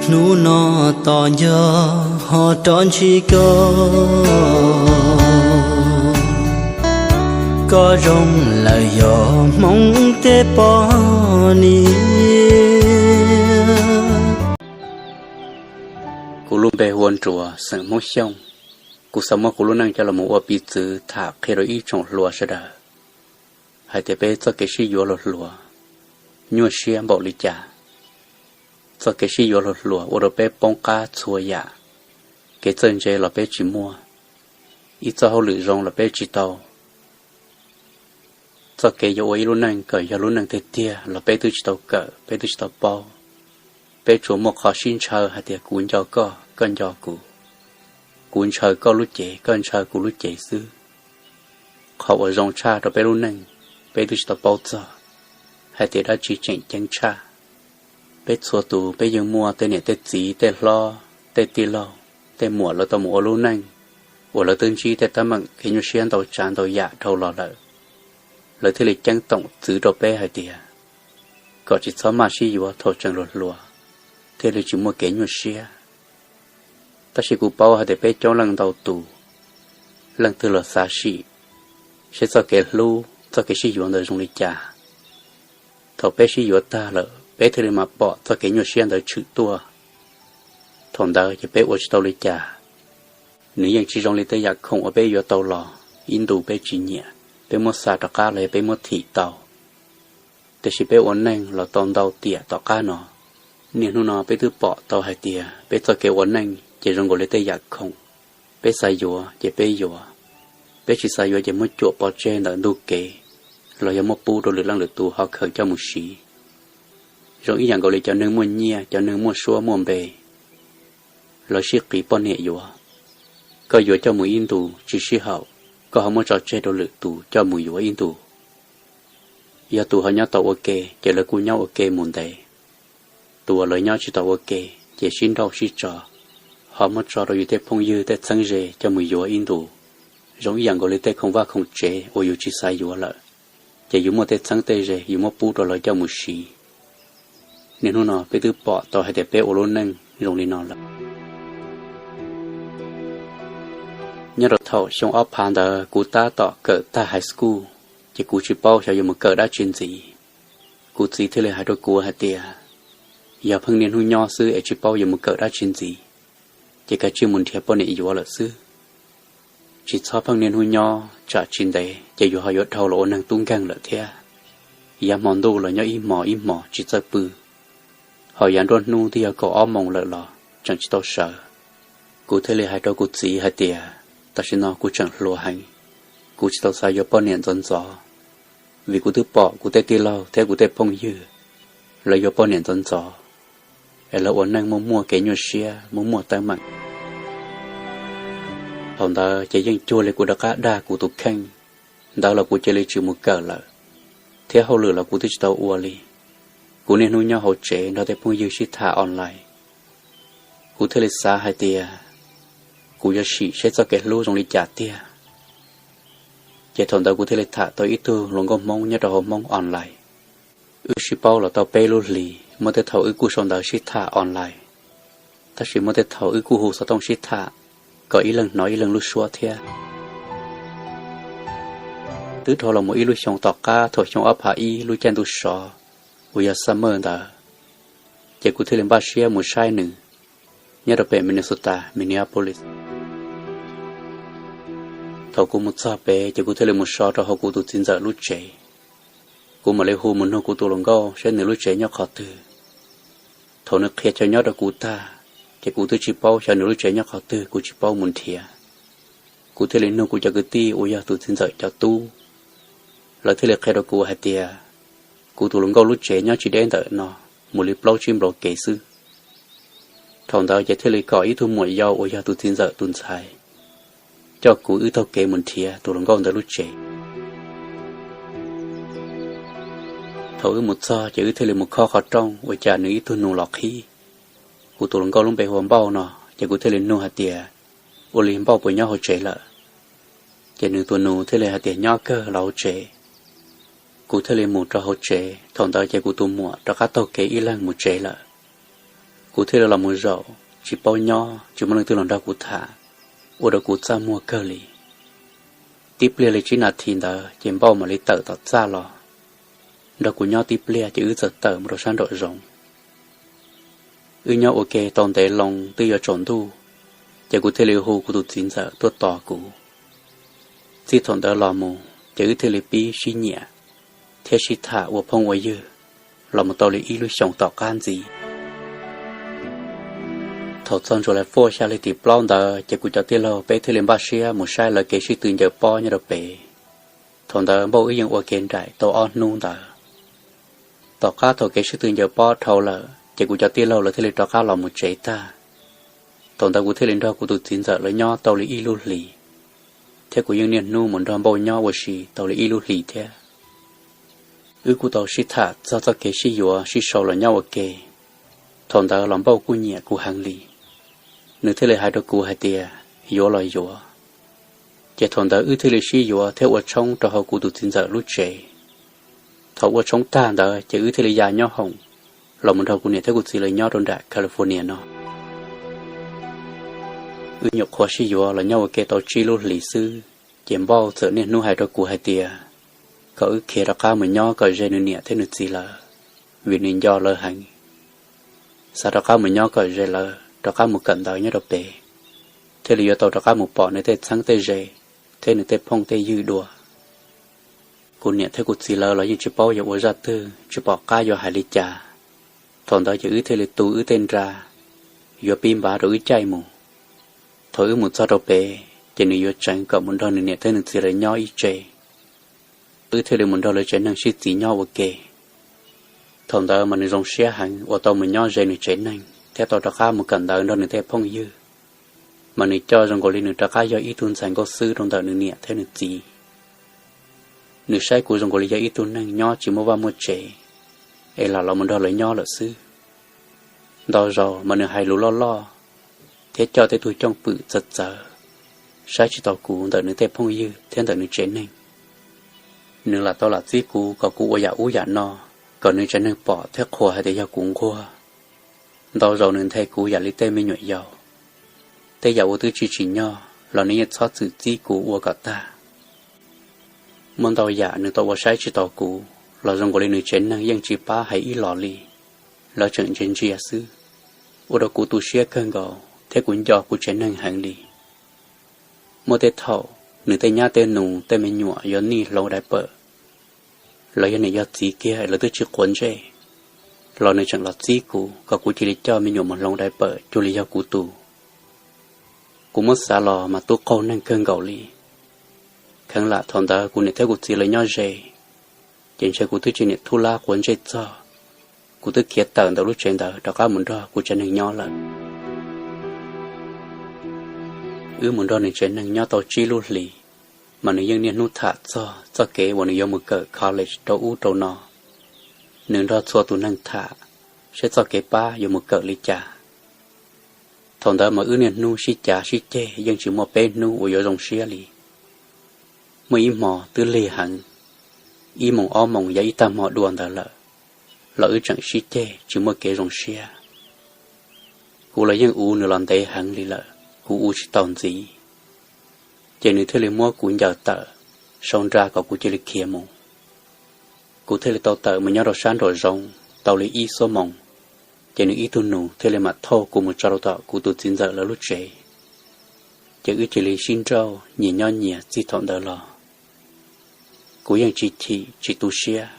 Hnub no tos nco ho rov ntsib koj, koj zoo lawm yog Hmoob tej poj niam. Kuv lub npe hu ua Nruas, xeem Hmoob Xyooj. Kuv xav muab kuv lub neej coj los mus ua piv txwv tham qhia rau ib tsoom hluas sawv daws hais tias peb txoj kev sib yuav hluas hluas nyuaj siab npaum li cas. Txoj kev sib yuav hluas hluas ua rau peb poob qab txhua yam. Kev txawj ntse los peb tsis muaj, ib txoj hauj lwm zoo los peb tsis tau. Txoj kev yuav ua ib lub neej kom yog lub neej tiag tiag los peb twb tsis tau kawm, peb twb tsis tau paub. Peb tsuas muaj qhov sib ntshaw hais tias kuv nco koj, koj nco kuv, kuv ntshaw koj lub cev, koj ntshaw kuv lub cev xwb. Qhov uas zoo tshaj rau peb lub neej, peb twb tsis tau paub txog hais tias dab tsi tseem ceeb tshaj. Peb txhua tus peb yeej muaj tej niam tej txiv, tej hlob, tej tij laug, tej muam lawv tau mus ua lub neej uas lawv twb ntsib tej teeb meem kev nyuaj siab ntau tsav ntau yam dhau los lawm, lawv thiaj li ceeb toom txwv rau peb hais tias kom tsis txhob maj sib yuav thaum tseem hluas hluas, thiaj li tsis muaj kev nyuaj siab. Tab sis kuv paub hais tias peb coob leej ntau tus, leej twg los xav sim seb txoj kev hlub, txoj kev sib yuav ntawd zoo li cas. Thaum peb sib yuav tag lawm, peb thiaj li mam pom txoj kev nyuaj siab ntawd tshwm tuaj. Thaum ntawd ces peb ua tsis tau li cas. Nws yeej tsis zoo li tej yam khoom uas peb yuav tau los, ib ntus peb tsis nyiam, peb muab xa rov qab los yog peb muab thim tau. Tiam sis peb ua neej los tau ntau tiam tom qab no, niaj hnub no peb twb pom tau hais tias peb txoj kev ua neej ces zoo nkaus li tej yam khoom. Peb xav yuav ces peb yuav, peb tsis xav yuav ces muab cuam pov tseg ntawm ntug kev, los yog muab pub rau lwm leej lwm tus ho khaws coj mus siv. Zoo ib yam nkaus li cov neeg muaj nyiaj, cov neeg muaj suab muaj npe, lawv sib qiv poj niam yuav. Koj yuav coj mus ib ntus tsis sib haum, koj ho muab tso tseg rau lwm tus coj mus yuav ib ntus. Yog tus ho nyob tau ua ke ces lawv kuj nyob ua ke mus ntev. Tus uas lawv nyob tsis tau ua ke ces sib nrauj sib tso, ho muab tso rau yus tej phooj ywg tej txheeb ze coj mus yuav ib ntus. Zoo ib yam nkaus li tej khoom vaj khoom tsev uas yus tsis xav yuav lawm, ces yus muaj tej txheeb tej ze yus muab pub rau lawv coj mus siv. Niaj hnub no peb twb pom tau hais tias peb ua lub neej zoo li no lawm. Nyob rau thaum xyoo ob phav ntawd kuv tab tom kawm tag high school, ces kuv tsis paub xyov yuav mus kawm dab tsi ntxiv. Kuv txiv thiaj li hais rau kuv hais tias, yog pheej niaj hnub nyob xwb es tsis paub yuav mus kawm dab tsi ntxiv, ces kav tsij mus nrhiav poj niam yuav lawm xwb. Tsis txhob pheej niaj hnub nyob, tsam tsis ntev ces yus ho yuav dhau los ua neeg tub nkeeg lawm thiab. Yav hmo ntuj los nyob ib hmos ib hmos tsis txawj pw, ho yav nruab hnub twb yog kaum ob moos lawm los tseem tsis tau sawv. Kuv thiaj li hais rau kuv txiv hais tias, tam sim no kuv tseem hluas heev, kuv tsis tau xav yuav poj niam ntxov ntxov, vim kuv twb pom kuv tej tij laug thiab kuv tej phooj ywg lawv yuav poj niam ntxov ntxov, es lawv ua neej muaj muaj kev nyuaj siab, muaj muaj teeb meem. Thaum ntawd ces yeej cuag li kuv rov qab dag kuv tus kheej, ntawd los kuv cia li tsis mus kawm lawm, thiab hauj lwm los kuv twb tsis tau ua li. Kuv niaj hnub nyob hauv tsev nrog tej phooj ywg sib tham online. Kuv thiaj li xav hais tias kuv yuav sim seb txoj kev hlub zoo li cas tiag. Ces thaum ntawd kuv thiaj li tham tau ib tug hluas nkauj Hmoob nyob rau hauv Hmoob online. Wb sib paub los tau peb lub hlis, muaj tej thaum wb kuj sau ntawv sib tham online, tab sis muaj tej thaum wb kuj hu xov tooj sib tham, kom ib leeg hnov ib leeg lub suab thiab. Twb dhau los mus ib lub xyoo tom qab thaum xyoo ob phav ib lub caij ntuj sov uas yog summer ntawd, ces kuv thiaj li npaj siab mus saib nws nyob rau pem Minnesota, Minneapolis. Thaum kuv mus txog pem ces kuv thiaj li mus so rau hauv kuv tus txiv ntxawm lub tsev. Kuv mam li hu mus nug kuv tus hluas nkauj seb nws lub tsev nyob qhov twg. Thaum nws qhia chaw nyob rau kuv tag, ces kuv twb tsis paub xyov nws lub tsev nyob qhov twg, kuv tsis paub mus nrhiav. Kuv thiaj li nug kuv cov kwv tij uas yog tus txiv ntxawm cov tub, lawv thiaj li qhia rau kuv hais tias kuv tus hluas nkauj lub tsev nyob tsis deb ntawm no, mus li plaub tsib nplua kev xwb. Thaum ntawd ces thiaj li kom ib tug muam yau uas yog tus txiv ntxawm tus ntxhais coj kuv wb taug kev mus nrhiav tus hluas nkauj ntawd lub tsev. Thaum wb mus txog ces wb thiaj li mus khob qhov rooj ua cas nws ib tug nus los qhib. Kuv tus hluas nkauj lub npe hu ua Npauj no, ces kuv thiaj li nug hais tias, ua li Npauj puas nyob hauv tsev lawm? Ces nws tus nus thiaj li hais tias nyob kawg los hauv tsev. Kuv thiaj li mus rau hauv tsev, thaum ntawd ces kuv tus muam rov qab taug kev ib leeg mus tsev lawm. Kuv thiaj li los mus zaum tsis paub nyob, tsis muaj leej twg los nrog kuv tham, ua rau kuv txaj muag kawg li. Tib pliag li tsib nas this ntawd ces npauj mam li tawm tom txaj los nrog kuv nyob tib pliag ces wb txawm tawm mus rau sab nraum zoov. Wb nyob ua ke tau ntev loo twb yuav tsaus ntuj, ces kuv thiaj li hu kuv tus txiv ntxawm tuaj tos kuv. Txij thaum ntawd los mus ces wb thiaj li pib sib nyiam thiab sib tham ua phooj ua ywg los mus tau li ib lub xyoos tom qab ntxiv. Thaum txog ntsuas lais fuaj xya hli tim plaub ntawd ces kuv cov tij laug peb thiaj li npaj siab mus saib lawv kev sib tw ncaws pob nyob rau pem. Thaum ntawd npauj wb yeej ua ke nraim tau ob hnub ntawd. Tom qab thaum kev sib tw ncaws pob dhau lawm ces kuv cov tij laug lawv thiaj li rov qab los mus tsev tag. Thaum ntawd kuv thiaj li nrog kuv tus txiv ntxawm lawv nyob tau li ib lub hlis, thiab kuv yeej niaj hnub mus nrog npauj nyob ua si tau li ib lub hlis thiab. Wb kuj tau sib tham txog txoj kev sib yuav sib sau los nyob ua ke. Thaum ntawd los npauj kuj nyiam kuv heev li, nws thiaj li hais rau kuv hais tias yuav los yuav. Ces thaum ntawd wb thiaj li sib yuav thiab ua tshoob rau hauv kuv tus txiv ntxawm lub tsev. Thaum ua tshoob tag ntawd ces wb thiaj li ya nyob hoom los mus nrog kuv niam thiab kuv txiv lawv nyob rau nram California no. Wb nyuam qhuav sib yuav los nyob ua ke tau tsib lub hlis xwb, ces npauj txawm niaj hnub hais rau kuv hais tias kom wb khiav rov qab mus nyob kom ze nws niam thiab nws txiv lawv, vim nws nco lawv heev. Xav rov qab mus nyob kom ze lawv, rov qab mus kawm ntawv nyob rau pem, thiaj li yuav tau rov qab mus pom nws tej txheeb tej ze thiab nws tej phooj tej ywg dua. Kuv niam thiab kuv txiv lawv los yeej tsis paub yuav ua zaj twg, tsis pom qab yuav hais li cas. Thaum ntawd ces wb thiaj li tu wb tej nra, yuav pib npav rau wb caij mus. Thaum wb mus txog rau pem ces nws yuav tseev kom mus nrog nws niam thiab nws txiv lawv nyob ib tsev. Wb thiaj li mus nrog lawv tsev neeg sib txiv nyob ua ke. Thaum ntawd mas nws zoo siab heev uas tau mus nyob ze nws tsev neeg thiab tau rov qab mus kawm ntawv nrog nws tej phooj ywg. Mas nws coj zoo nkaus li nws rov qab yog ib tug ntxhais nkauj xwb rau ntawm nws niam thiab nws txiv. Nws saib kuv zoo nkaus li yog ib tug neeg nyob tsis muaj vaj muaj tsev, es lam los mus nrog lawv nyob lawm xwb. Ntau zaus mas nws hais lus loj loj thiab coj tej tug cooj pwm txawv txawv, saib tsis taus kuv ntawm nws tej phooj ywg thiab ntawm nws tsev neeg. Nws lam tau lam txib kuv kom kuv ua yam ub yam no, kom nws tsev neeg pom thiab qhuas hais tias yog kuv nquag. Ntau zaus nws nthe kuv yam li tej me nyuam yaus. Tej yam uas twb tsis tsim nyog los nws yeej txhob txwm txib kuv ua kom tag. Muaj ntau yam nws tau ua saib tsis taus kuv los zoo nkaus li nws tsev neeg yeej tsis pab hais ib los li, lawv tseem ntsia ntsia xwb, ua rau kuv tu siab kawg nkaus thiab kuv nco kuv tsev neeg heev li. Muaj tej thaum nws tej nyab tej nus tej me nyuam yuav nij hloov dai pawm, lawv yog niam yog txiv kiag lawv twb tsis quav ntsej, los nws tseem los txib kuv kom kuv cia li coj me nyuam mus hloov dai pawm cuag li yog kuv tus. Kuv muab xav los mas tub qaug neeg kawg nkaus li. Kheev lam thaum ntawd kuv niam thiab kuv txiv lawv nyob ze, ces ntshe kuv twb tsis niam thub lab quav ntsej txog, kuv twb khiav tawm ntawm lub tsev ntawd rov qab mus nrog kuv tsev neeg nyob lawm. Wb mus nrog nws tsev neeg nyob tau tsib lub hlis, mas nws yeej niaj hnub tham txog txoj kev uas nws yuav mus kawm college rau ub rau no. Nws nrog txhua tus neeg tham, saib txoj kev pab yuav mus kawm li cas. Thaum ntawd mas wb niaj hnub sib cav sib ceg yeej tsis muaj peb hnub uas yuav zoo siab li. Muaj ib hmo twb lig heev, ib moos ob moos yav ib tag hmo dua ntawd lawm, los wb tseem sib ceg tsis muaj kev zoo siab. Kuv los yeej uv nws los ntev heev li lawm, kuv uv tsis taus ntxiv, ces nws thiaj li muab kuv ncaws tawm, sau nra kom kuv cia li khiav mus. Kuv thiaj li tau tawm mus nyob rau sab nraum zoov tau li ib xuab moos, ces nws ib tug nus thiaj li mam thauj kuv mus tso rau tom kuv tus txiv ntxawm lawv lub tsev. Ces wb cia li sib nrauj nyias nyob nyias txij thaum ntawd los. Kuv yeej tsis chim tsis tu siab,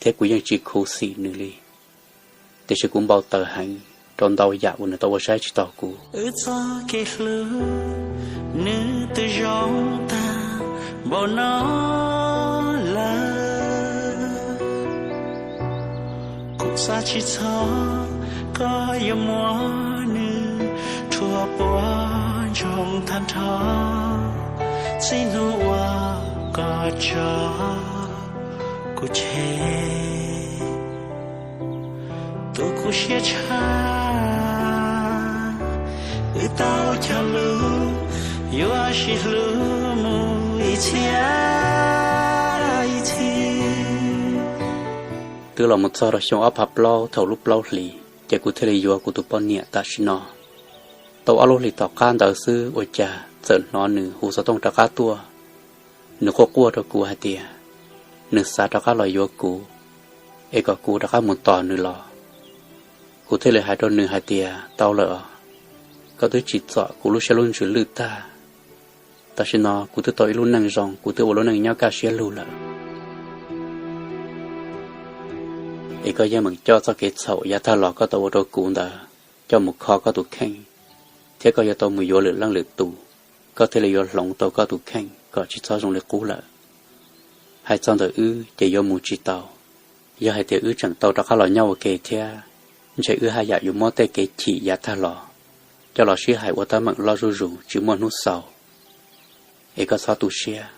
thiab kuv yeej tsis khuv xim nws li, tiam sis kuv npau taws heev rau ntau yam uas nws tau ua saib tsis taus kuv. Wb txoj kev hlub, nws twb zoo tag npaum no lawm. Kuv xav tsis txog koj yuav muab nws rhuav puas ntsoog tag nrho. Txij hnub uas koj tso kuv tseg, tu kuv siab tshaj. Wb tau cog lus yuav sib hlub mus ib txhia ib txhis. Twb los mus txog rau xyoo ob phav plaub thaum lub plaub hlis, ces kuv thiaj li yuav kuv tus poj niam tam sim no. Tau ob lub hlis tom qab ntawd xwb ua cas txawm hnov nws hu xov tooj rov qab tuaj. Nws quaj quaj rau kuv hais tias nws xav rov qab los yuav kuv, es kom kuv rov qab mus tos nws los. Kuv thiaj li hais rau nws hais tias tau lawm os, koj twb tsim txom kuv lub siab lub ntsws lwj tag. Tam sim no kuv twb tau ib lub neej zoo, kuv twb ua lub neej nyob kaj siab lug lawm. Es koj yeej meem coj txoj kev txhaum yav tag los koj tau ua rau kuv ntawd coj mus kho koj tus kheej, thiab koj yuav tau mus yuav lwm leej lwm tus, koj thiaj li yuav hloov tau koj tus kheej kom tsis txhob zoo li qub lawm. Hais txog ntawm wb ces yuav mus tsis tau. Yog hais tias wb tseem tau rov qab los nyob ua ke thiab, ntshe wb haj yam yuav muab tej kev chim yav tag los coj los sib hais ua teeb meem loj zuj zus tsis muaj hnub xaus. Es koj txhob tu siab,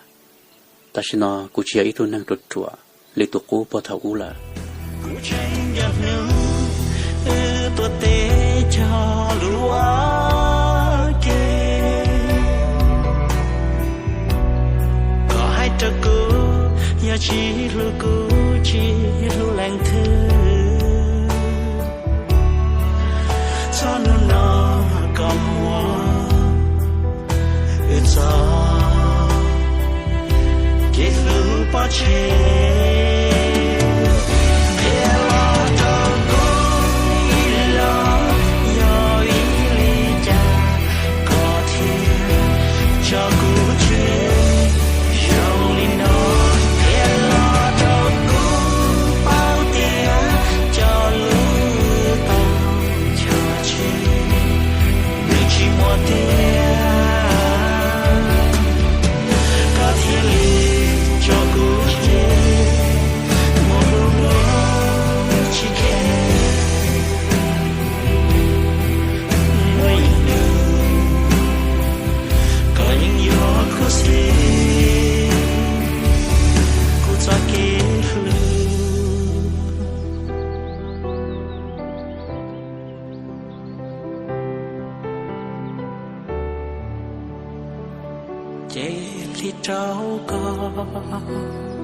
tam sim no kuv tsis yog ib tug neeg ruam ruam li tus qub puag thaum ub lawm. Kuv tseem nco hnub wb tuav teb cog lub ua ke, koj hais rau kuv yog tsis hlub kuv tsis hlub leej twg. Txog hnub no koj muab wb txoj kev hlub pov tseg, qhia los rau kuv ib los, yog vim li cas koj thiaj tso kuv tseg zoo li no? Qhia los rau kuv paub tias cov lus tau ncho tseg, nws tsis muaj tiag, koj thiaj li tso kuv tseg, muaj hlub luaj tsis khev. Muaj ib hnub koj yeej yuav khuv xim kuv txoj kev hlub, ces qhia rau koj